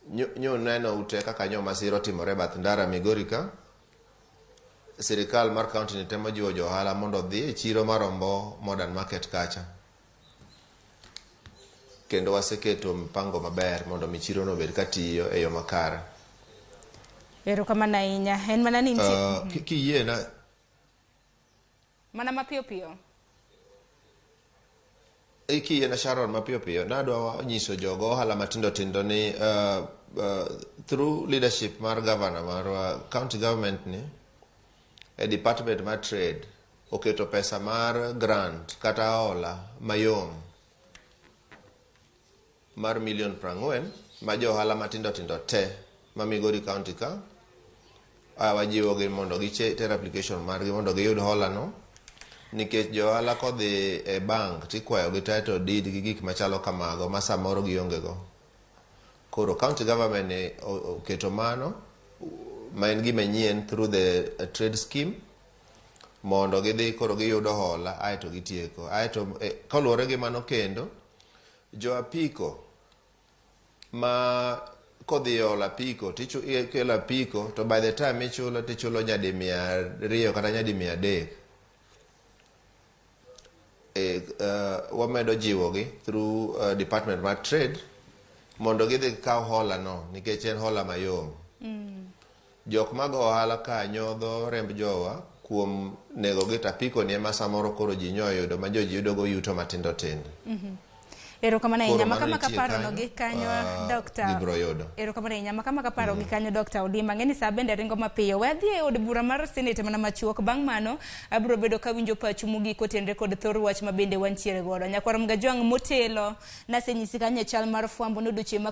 Nyo neno ute kaka nyo masira otimore e bath ndara Migori ka. Sirikal mar county ni temo jiwo jo ohala mondo odhi e chiro mar Ombo Modern Market kacha. Kendo waseketo mpango maber mondo mi chirono obed katiyo e yo makare. Erokamano ahinya. En mana ni nitie... Kiyiena Mana mapiyo piyo. Kiyiena Sharon mapiyo piyo, nadwa nyiso jogo ohala matindo tindo ni through leadership mar governor marwa, county government ni e department mar trade oketo pesa mar grant kata hola mayom mar milion 40 ma jo ohala matindo tindo te ma Migori County ka wajiwogi mondo giter application margi mondo giyud hola no nikech jo ohala kodhi e bank tikwayo gi title deed gi gik machalo kamago ma samoro gionge go. Koro county government ni oketo mano ma en gima nyien through the trade scheme mondo gidhi koro giyudo hola aeto gitieko. Aeto koluwore gi mano kendo jo apiko ma kodhi olo apiko tikelo apiko to by the time ichulo tichulo nyadi 200 kata nyadi 300. Wamedo jiwogi through department mar trade mondo gidhi gikaw hola no nikech en hola mayom. Jok mago ohala ka nyodho remb jowa kuom nego gi to apiko ni ema samoro koro ji nyoyudo ma joji yudo go yuto matindo tindo. Erokamano ahinya. Koro Maka mano maka nitie paro no kanyo, gi kanyo Dr. gibiro yudo. Erokamano ahinya. Maka maka paro gi kanyo Dr. Odima. Ng'eni saa bende ringo mapiyo. We adhi e od bura mar Senate mana machuok. Bang' mano abiro bedo kawinjo pachu mogik kotenre kod thor wach ma bende wantiere godo. Nyakwar Mgajwang' motelo nasenyisi kanyo e chal mar fwambo ni odiochieng' ma